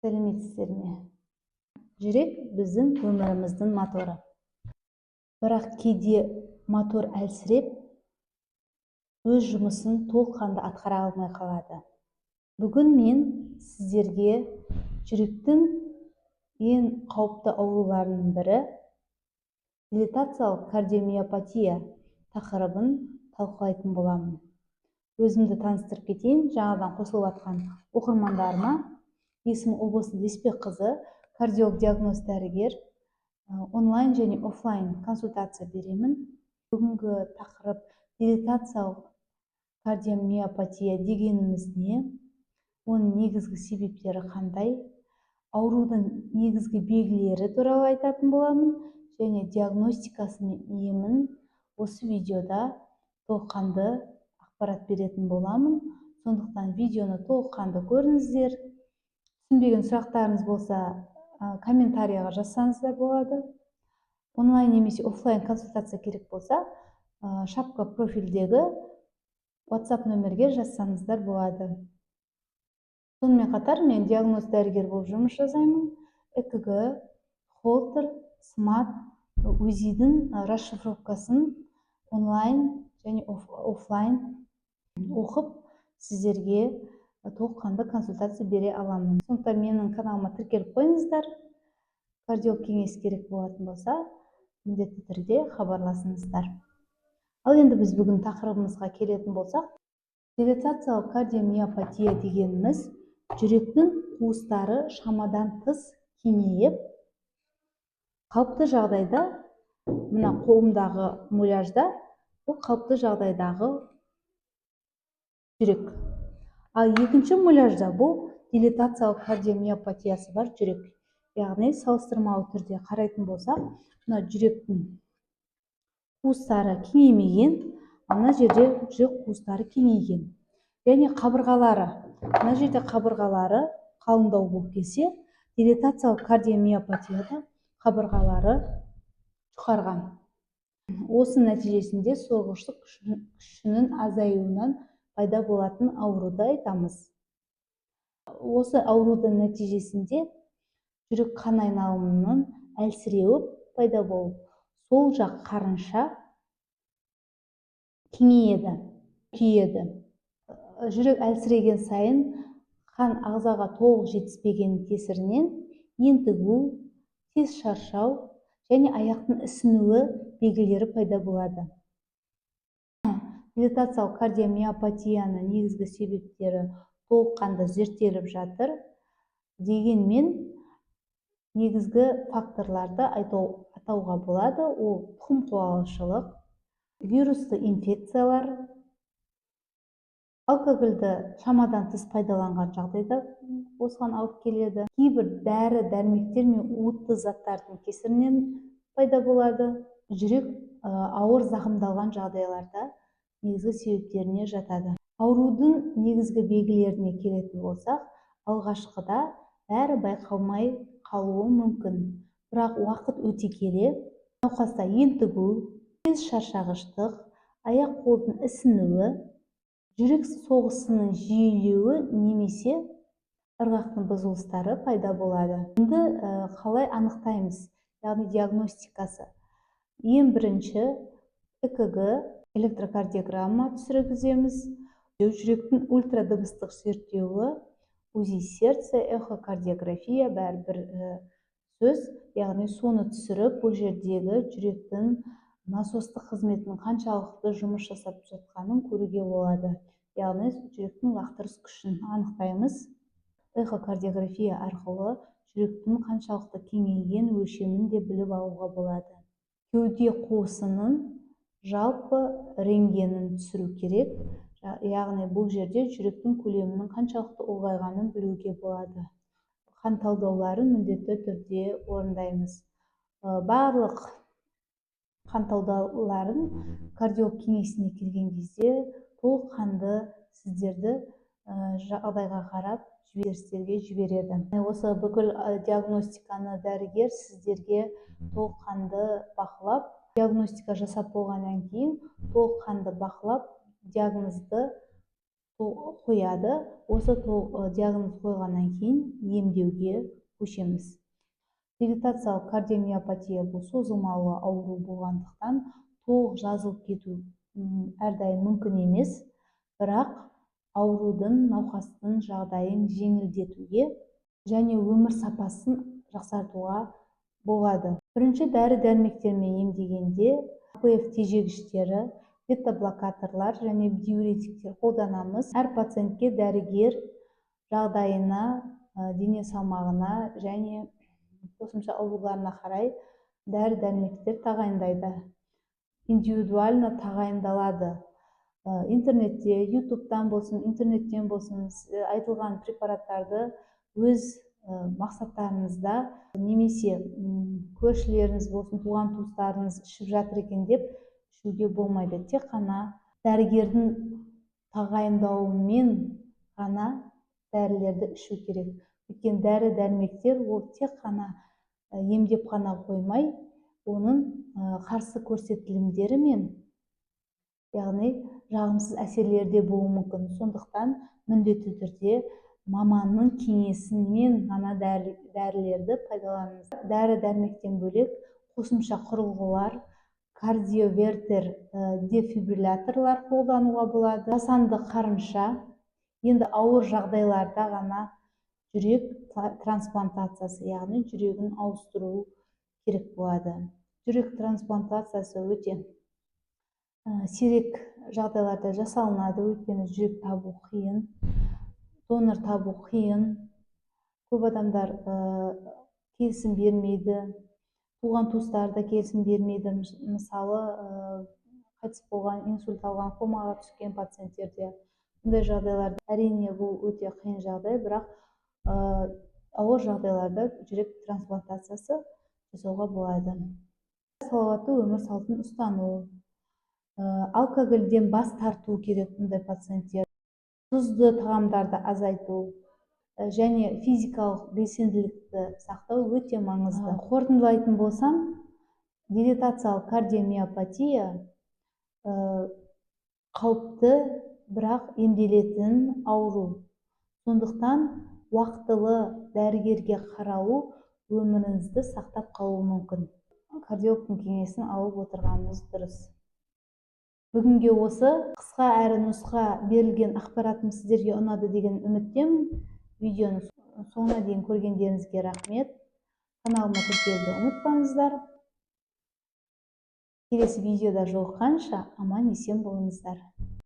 Сәлеметсіздер ме? Жүрек – біздің өміріміздің моторы. Бірақ кейде мотор әлсіреп, өз жұмысын толыққанды атқара алмай қалады. Бүгін мен сіздерге жүректің ең қауіпті ауруларының бірі – дилатациялық кардиомиопатия тақырыбын талқылайтын боламын. Өзімді таныстырып кетейін жаңадан қосылып жатқан оқырмандарыма. Есімім Ұлбосын Лесбекқызы, кардиолог диагност дәрігер, онлайн және офлайн консультация беремін. Бүгінгі тақырып: дилатациялық кардиомиопатия дегеніміз не, оның негізгі себептері қандай, аурудың негізгі белгілері туралы айтатын боламын және диагностикасы мен емін осы видеода толыққанды ақпарат беретін боламын. Сондықтан видеоны толыққанды көріңіздер. Түсінбеген сұрақтарыңыз болса, комментарийға жазсаңыздар болады. Онлайн немесе офлайн консультация керек болса, шапка профильдегі WhatsApp нөмірге жазсаңыздар болады. Сонымен қатар мен диагност дәрігер болып жұмыс жасаймын. ЭКГ, холтер, СМАД, УЗИ-дің расшифровкасын онлайн және офлайн оқып, сіздерге толыққанды консультация бере аламын. Сондықтан менің каналыма тіркеліп қойыңыздар. Кардиолог кеңес керек болатын болса, міндетті түрде хабарласыңыздар. Ал енді біз бүгін тақырыбымызға келетін болсақ, дилатациялық кардиомиопатия дегеніміз – жүректің қуыстары шамадан тыс кеңейіп. Қалыпты жағдайда мына қолымдағы муляжда бұл қалыпты жағдайдағы жүрек, ал екінші муляжда бұл дилатациялық кардиомиопатиясы бар жүрек. Яғни салыстырмалы түрде қарайтын болсақ, мына жүректің қуыстары кеңеймеген, мына жерде жүрек қуыстары кеңейген және қабырғалары, мына жерде қабырғалары қалыңдау болып келсе, дилатациялық кардиомиопатияда қабырғалары жұқарған. Осы нәтижесінде сорғыштық күшінің азаюынан пайда болатын ауруды айтамыз. Осы аурудың нәтижесінде жүрек қан айналымының әлсіреуі пайда болып, сол жақ қарынша кеңейеді, күйеді. Жүрек әлсіреген сайын қан ағзаға толық жетіспеген кесірінен ентігу, тез шаршау және аяқтың ісінуі белгілері пайда болады. Дилатациялық кардиомиопатияның негізгі себептері толыққанды зерттеліп жатыр. Дегенмен негізгі факторларды атауға болады. Ол тұқым қуалаушылық, вирусты инфекциялар, алкогольді шамадан тыс пайдаланған жағдайда осыған алып келеді, кейбір дәрі дәрмектер мен уытты заттардың кесірінен пайда болады, жүрек ауыр зақымдалған жағдайларда негізгі себептеріне жатады. Аурудың негізгі белгілеріне келетін болсақ, алғашқыда бәрі байқалмай қалуы мүмкін. Бірақ уақыт өте келе науқаста ентігу, тез шаршағыштық, аяқ қолдың ісінуі, жүрек соғысының жиілеуі немесе ырғақтың бұзылыстары пайда болады. Енді қалай анықтаймыз, яғни диагностикасы? Ең бірінші ЭКГ, электрокардиограмма түсіргіземіз, жүректің ультрадыбыстық зерттеуі, УЗИ сердца, эхокардиография, бәрі бір сөз. Яғни соны түсіріп, бұл жердегі жүректің насостық қызметінің қаншалықты жұмыс жасап жатқанын көруге болады. Яғни жүректің лақтырыс күшін анықтаймыз. Эхокардиография арқылы жүректің қаншалықты кеңейген өлшемін де біліп алуға болады. Кеуде қуысының жалпы рентгенін түсіру керек. Яғни бұл жерде жүректің көлемінің қаншалықты ұлғайғанын білуге болады. Қан талдауларын міндетті түрде орындаймыз. Барлық қан талдауларын кардиолог кеңесіне келген кезде толыққанды сіздерді жағдайға қарап жіберістерге жібереді. Осы бүкіл диагностиканы дәрігер сіздерге толыққанды бақылап, диагностика жасап болғаннан кейін толыққанды бақылап, диагнозды Қояды. Осы диагноз қойғаннан кейін емдеуге көшеміз. Дилатациялық кардиомиопатия бұл созылмалы ауру болғандықтан, толық жазылып кету әрдайым мүмкін емес, бірақ аурудың, науқастың жағдайын жеңілдетуге және өмір сапасын жақсартуға болады. Бірінші дәрі-дәрмектермен емдегенде АПФ тежегіштері, бета-блокаторлар және диуретиктер қолданамыз. Әр пациентке дәрігер жағдайына, дене салмағына және қосымша ауруларына қарай дәрі-дәрмектер тағайындайды, индивидуально тағайындалады. Интернетте, Ютубтан болсын, интернеттен болсын айтылған препараттарды өз мақсаттарыңызда немесе көршілеріңіз болсын, туған туыстарыңыз ішіп жатыр екен деп ішуге болмайды. Тек қана дәрігердің тағайындауымен ғана дәрілерді ішу керек, өйткені дәрі дәрмектер ол тек қана емдеп қана қоймай, оның қарсы көрсетілімдері мен, яғни жағымсыз әсерлері де болуы мүмкін. Сондықтан міндетті түрде маманның кеңесімен ғана дәрілерді пайдаланыңыз. Дәрі дәрмектен бөлек қосымша құрылғылар, кардиовертер дефибрилляторлар қолдануға болады, жасанды қарынша. Енді ауыр жағдайларда ғана жүрек трансплантациясы, яғни жүрегін ауыстыру керек болады. Жүрек трансплантациясы өте сирек жағдайларда жасалынады, өйткені жүрек табу қиын, донор табу қиын. Көп адамдар келісім бермейді, туған туыстары да келісім бермейді. Мысалы, қайтыс болған, инсульт алған, комаға түскен пациенттерде, бұндай жағдайларда, әрине, бұл өте қиын жағдай, бірақ ауыр жағдайларда жүрек трансплантациясы жасауға болады. Салауатты өмір салтын ұстану, алкогольден бас тарту керек бұндай пациенттер, тұзды тағамдарды азайту және физикалық белсенділікті сақтау өте маңызды. Қорытындылайтын болсам, дилатациялық кардиомиопатия қауіпті, бірақ емделетін ауру. Сондықтан уақтылы дәрігерге қаралу өміріңізді сақтап қалуы мүмкін. Кардиологтың кеңесін алып отырғаныңыз дұрыс. Бүгінге осы қысқа әрі нұсқа берілген ақпаратым сіздерге ұнады деген үміттемін. Видеоны соңына дейін көргендеріңізге рахмет. Каналыма тіркелуді ұмытпаңыздар. Келесі видеода жолыққанша аман есен болыңыздар.